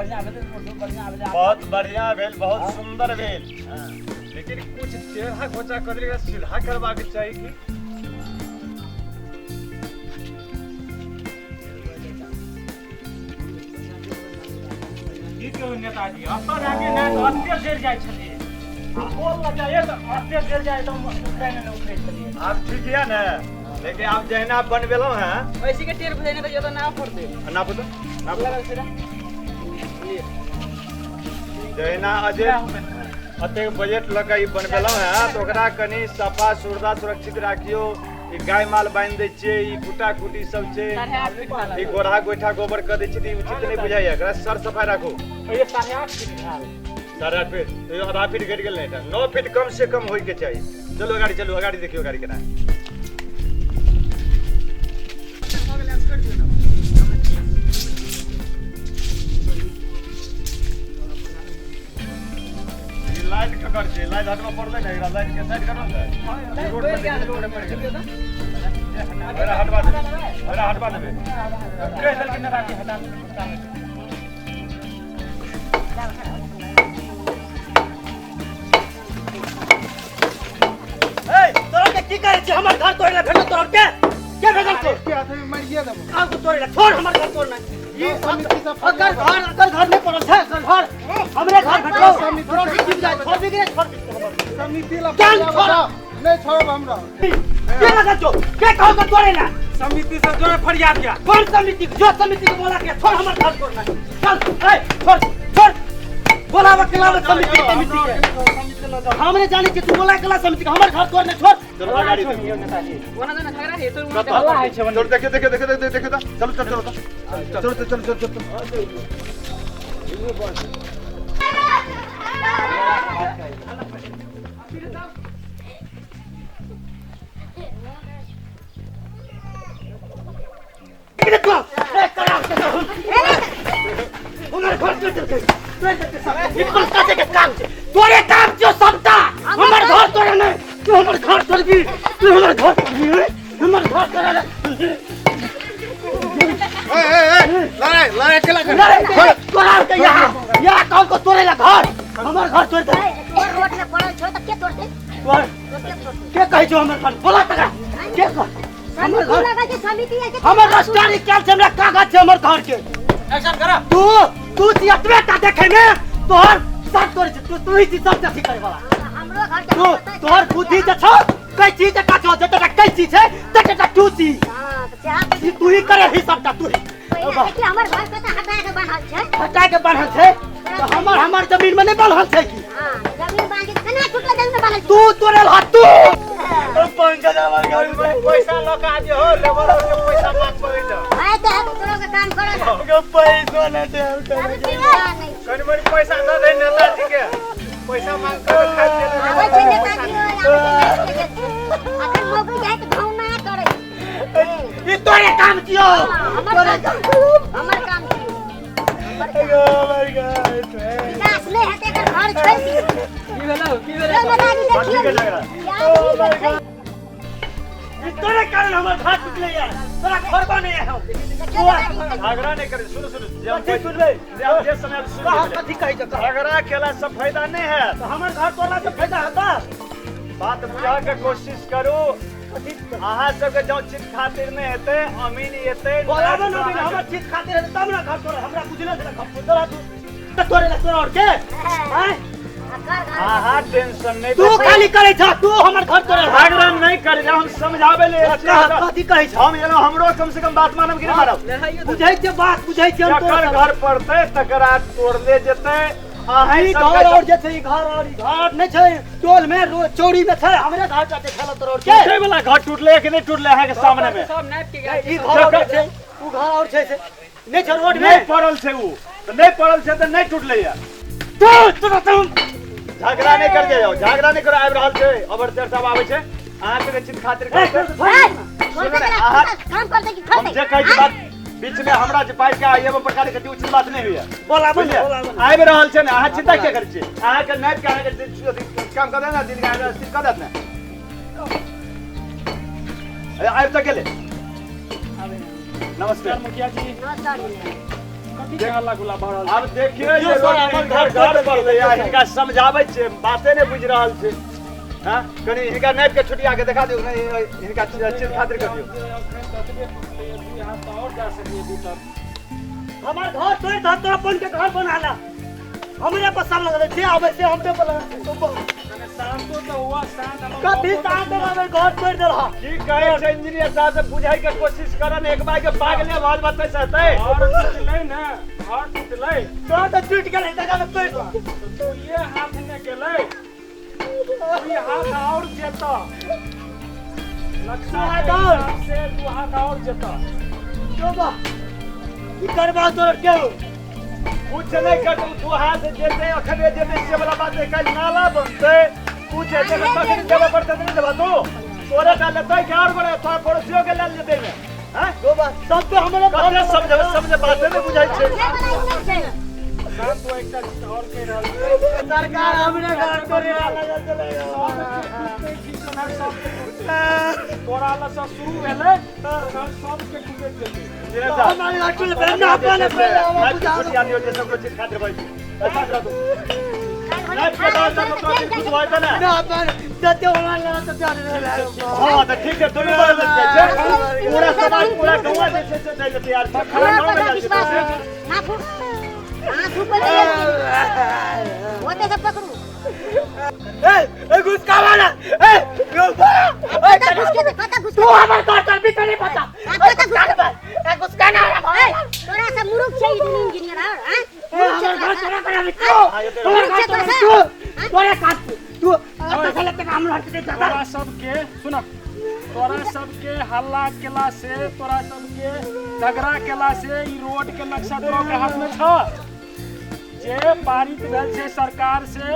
बढ़िया भेल, रोड बढ़िया भेल। बहुत बढ़िया भेल, बहुत सुंदर भेल, लेकिन कुछ टेढ़ा घोचा कर देलियै, सीधा करबाक चाही की। की कहू नेताजी, अपन आगे ना तऽ अत्ते जरि जाइ छलियै, आ बोल लग जाइए तऽ अत्ते जरि जाइ, एकदम उखड़ै नहि उखड़ै छलियै। आब ठीक यऽ ने? लेकिन आब जहिना बनबेलहुँ हेँ ऐसी के टेर बुझाइ नहि तऽ ना फड़तै। नापू तऽ, नापू। लगल छै। जहिना अजय अतेक बजट लऽ कऽ ई बनबेलहुँ हेँ तऽ ओकरा कनि सफा सुरदा सुरक्षित राखियौ। ई गाय माल बान्हि दै छियै, ई कुटा कुटी सब छै, 8.5 फीट वाला। ई गोढ़ा गोइठा गोबर कऽ दै छियै, तऽ ई उचित नहि बुझाइया। एकरा सर सफाइ राखू। ये 8.5 फीट भेल। 8.5 फीट, तैयो आधा फीट घटि गेल ने, 9 फीट कम से कम होइके चाही। चलू अगाड़ी, चलू अगाड़ी, देखियौ गाड़ी केना। ई लाइट ककर छै? लाइट हटबऽ पड़लै ने, एकरा लाइट के साइड करब ने। ई रोड पर देखियौ, रोड पर गेलै। एकरा हटवा देबै, एकरा हटवा देबै। कहि देलकै नेताजी हटा देबै। ए, तोरा के की कहै छी? हमर घर तोड़े ला भेटल तोरा के? के भेटल तोर? के हाथ में मरिए देबो। आब तू तोड़े ला छोड़, हमर घर तोड़ना। ई समिति से अगर घर, अगर घर नहीं पड़ल छै, अगर घर हमरे घर भेटलो, तोरा के जीव जाय, छोड़ बिगड़े, छोड़ बिगड़े हमर। समिति ला चल, फरियाद छोड़। नहीं छोड़ब हमरा। के लगल छौ? के कहल के तोड़े ला? समिति से जो फरियाद गया। कौन समिति? जो समिति के बोला के छोड़ हमर घर तोड़ना। चल, ए, छोड़, छोड़। बोलाव के लाव समिति, समिति के। समिति ला जाओ। हम नहीं जाने कि तू बोला के ला समिति के, हमर घर तोड़ने छोड़। चलू अगाड़ी देखियौ। नेताजी ओना जना झगड़ा हे तो। कतऽ? हल्ला होइ छै। चलू देखियौ, देखियौ, देखियौ, देखियौ, देखियौ तऽ। चलू, चलू, चलू तऽ। चलू, चलू, चलू, चलू, चलू। किने तू? ए, करा के तो हमर घर तोड़ देलकै, तोड़ देलकै सब। ई पंकज के काम छै, तोरे काम छियौ सबटा। हमर घर तोड़े नहि। तू हमर घर तोड़बी? तू हमर घर तोड़बी? ए? हमर घर तोड़े ले। ए ए ए, लड़ाई लड़ाई केला कर? लड़े तोरा के यहाँ, यहाँ कौन को तोड़े ला घर? हमर घर तोड़ दे। तोर रोड में पड़ल छौ तऽ के तोड़तै? तोर के तोड़तै? के कहै छौ हमर घर? बोला तकरा के कह हमर समिति घर। लगल छै, समिति है के। हमर रजिस्ट्री कयल छै, हमरा कागज छै हमर घर के। एक्शन करा। तू तू छी एतबे टा देखै में तोहर सब तोड़ै छै। तू तू ही छी सब अथी करे वाला। हमरो घर के तू तोहर बुद्धि जे छौ कैची जकाँ छौ, जतटा कैची छै ततटा टूसी। हां, तऽ चाह ई तू ही करे ही सबटा, तू ही। पहिने देखिए, हमर घर के तऽ हटा के बान्हल छै। हटा के बान्हल छै तऽ हमर हमर जमीन में नहीं बान्हल छै की? हां, जमीन बांधि के केना टूटल जमीन में बान्हल छै? तू तोड़ल ह तू। पंकज हमर घर में पैसा लऽ के आबि हो, लेबर के पैसा मांग पड़ै छै। आइ तऽ हम तोरो के काम करऽ ना। के पैसा नहि दे। अभी पीवा नहीं। कनि मनि पैसा दऽ दे नेताजी के, पैसा मांग कर खाइ पियै। आबै छै नेताजी, आबै छै नेताजी। अखन मौगी जाइ तऽ घौना करै। ई तोरे काम छियौ। हमर तोरे काम, हमर काम छियौ, हमर काम। विकास नहि हेतै, एकर घर छोड़ि दियौ। की भेलौ? की भेलौ? यौ नेताजी, कथी के देखियौ झगड़ा? आदमी देखै। ई तोरे कारण हमर घर टूटलै यार, तोरा छोड़बो नहीं है हम। देखियौ नेताजी। झगड़ा नहि करी। सुनू, सुनू, जे हम कथी सुनबै? जे हम जे समय सुन कह, कथी कहै छौ, कह। झगड़ा केला से फायदा नहि है। तऽ हमर घर तोड़ला से फायदा हेतै? बात बुझा के कोशिश करू। अहाँ सबके जँ चित खातिर नहि हेतै, अमीन एतै। बोलाबो न बिना हमर चीज खातिर हेतै तब ने घर तोड़े। हमरा बुझले छै घर तोड़ा। तू तऽ तोड़े ला तोड़ा और के आँय? एकर घर अहाँ टेंशन नहि। तू खाली करै छ, तू हमर घर तोड़े। झगड़ा नहि करी, हम समझाबै ले आयल कह, छी। कथी कहै छ? हम एलहुँ, हमरो कम से कम बात मानब कि नहि मानब? लड़ाइयो। बुझै छियै बात, बुझै छियै हम। जकर तोरा घर पड़तै तकरा तोड़ले जेतै। अहाँ ई घर और जे छै, ई घर और ई घर नहि छै टोल में, चौरी में छै, हमरे घर टा देखल तोरा और के। टूटे वाला घर टूटले कि नहि टूटले अहाँके सामने में? सब नापि के गेल। ई घर और छै, उ घर और छै से नहि छै रोड नहि में पड़ल छै उ तऽ नहि पड़ल छै तऽ नहि टूटलै या। तू तू तू झगड़ा नहि कर जाओ, झगड़ा नहि करो। आबि रहल छै अबर साहब, आबै छै। अहाँ सबके चित खातिर ए, करतै। छोड़, सुनू ने, अहाँ काम करतै कि हम खतै? जे कहै छी बात बीच में हमरा जे पाइप के एगो प्रकार के उचित बात नहीं होइया। बोलाबो ने, बुझलियै? बोलाबो ने। आबि रहल छै ने, अहाँ चिंता किया करै छियै? अहाँके नापि के अहाँके जे अथी काम कऽ देत ने, दिन के अहाँके स्थिर कऽ देत ने। ए, आबि तऽ गेलै। नमस्ते मुखिया जी। नमस्कार। कतऽ कथी के हल्ला गुल्ला भऽ रहल? आब देखियौ जे रोड घर घर पर दै आ हिनका समझाबै छियै, बाते नहि बुझि रहल छै। हाँ, कनि हिनका नापि के छुटिया के देखा दियौ, नहि हिनका चिर खातिर कर दियौ। और जा सकैए भीतर। हमर घर तोड़ि दह, तोरा अपन के घर बना ला। हमरे पर सब लगल जे आबै से हमरे पर लगल। शांतो तऽ हुआ, शांत। कथी शांत रहबै? घर तोड़ि देलह। की कहै छै इंजीनियर साहब से बुझाइ के कोशिश करन, एक बार के पागले आवाज बतै छै। घर टूटलै ने, घर टूटलै। तोरा तऽ टूटि गेलै, तकर बाद तोड़ि दह। दुइये हाथ ने गेलै, दुइ हाथ और जेतऽ। नक्शा के हिसाब से 2 हाथ और जेतऽ। जोबा की करबा तोर के? कुछ नहीं करतौ, 2 हाथ जेतै अखने जेतै से वाला बात नहीं। काल्हि नाला बनतै, कुछ हेतै तऽ तखन देबऽ पड़तै तऽ नहि देबऽ तू? तोरे टा लेतै कि और बड़े तोरा पड़ोसियो के लेल जेतै मे? हैं जोबा सब तो हमरे कते समझबै, समझे बाते नहि बुझाइ छै। शांत हुआ, एकटा चीज और कहि रहल छी। सरकार हमरे घर तोड़े लगल छलै। तोरा लग शुरू भेलै तखन सबके टूटैत जेतै। हमारे घर टूटल भेल ना अपन नापि के छुटिया दियौ जे सब चीज खातिर भऽ जेतै। नापि के दऽ सब खुश भऽ जेतै ने? ना अपन जते हमरा लगा तऽ जान रहल। हाँ तऽ ठीक छै, दुनू बदल जाइ छै। पूरा समाज पूरा गौवा जे छै से दै लए तैयार छै। हमरा पर विश्वास नहि छै। हाथ हाथ ऊपर ले, ओते से पकड़ू। ए ए घुसकावा ना, ए ए कता घुस के, कता घुस तू हमर घर तर भी नहीं पता। कता घुस ए घुसकाना ए, तोरा सब मूर्ख छै ई दुनू इंजीनियर और हां ए हमर घर तोरा करा तू, हमर घर तोरा तू तोरे काट तू अत साले तक हम हट के जाता। तोरा सबके सुन, तोरा सबके हल्ला केला से, तोरा सबके झगड़ा केला से ई रोड के नक्शा तोरा के हाथ में छ जे पारित भेल छै सरकार से।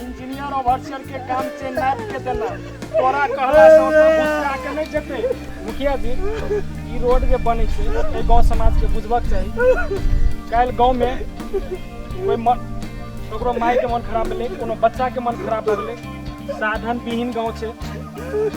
इंजीनियर ओवरसियर के काम छै नाप के देना। तोरा कहला से ओतऽ घुसका के नहि जेतै। मुखिया जी, ई रोड जे बनै छै एहि गाँव समाज के बुझबाक चाही। काल्हि गाँव में कोई ककरो माय के मन खराब भेलै, कोनो बच्चा के मन खराब भऽ गेलै, साधन विहीन गाँव छै।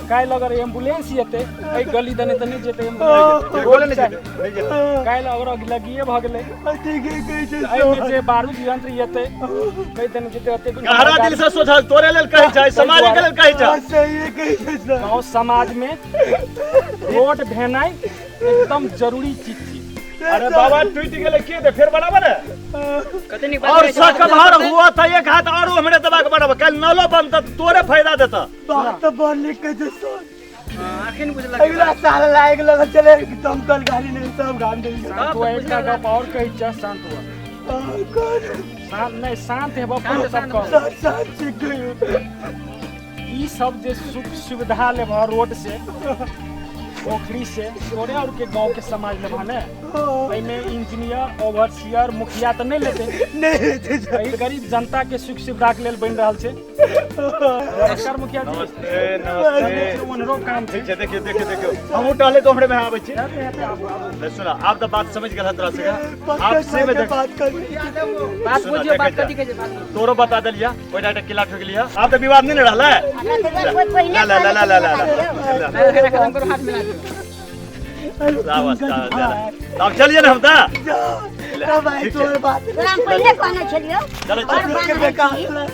काल्हि अगर एम्बुलेंस एतै एहि गली दने तऽ नहि जेतै एम्बुलेंस। काल्हि अगर अगिलगिए भऽ गेलै एहिमे जे बारूद यंत्र एतै कहि देने जेतै। ओतेक गहरा दिल से सोचल, तोरे लेल कहै छै, समाज के लेल कहै छै। गाँव समाज में रोड भेनाइ एकदम जरूरी चीज छै। अरे बाबा टूटि गेलै के दे फेर बनाबऽ ने। कते नीक बात और सकभार हुआ था एक हाथ और हमरे दबा के बनाबऽ, काल्हि नालो बनतै तऽ तोरे फायदा देतऽ। बात तऽ बड़ नीक कहै छै सर। अखन बुझलक अगला साल लाग लगल चले दमकल गाड़ी नहीं सब गाड़ी नहीं। शांत हुआ, एकटा गप और कहै छियह, शांत हुआ। शांत नहीं, शांत हेबऽ पड़त सब कह। सर शांत छी कहियो। ई सब जे सुख सुविधा लेबह रोड से, पोखरी से, तोरे और के गाँव के समाज लेबह ने, एहिमे इंजीनियर ओवरसियर मुखिया तऽ नहि लेतै। नहीं गरीब जनता के सुख सुविधा के लेल बनि रहल छै। नमस्कार मुखिया जी। नमस्ते नमस्ते। ओनरो काम छै। ठीक छै, देखियौ देखियौ देखियौ, हमहूँ टहले तो हमरे में आबै छी। सुन, आब तऽ बात समझ गेल तोरा से। आब से में बात कर, बात बुझियो, बात कथी कहै छै बात। तोरो बता देलिया, ओहि डाटा किला ठोक लिया। आब तऽ विवाद नहि ने रहलै। ला ला ला ला ला ला ला खत्म करो, हाथ मिला दियो। अब चलिए ना हम तऽ। बात तोरा हम पहिले कहने छलियौ। चलो पहिले कहने काम केने।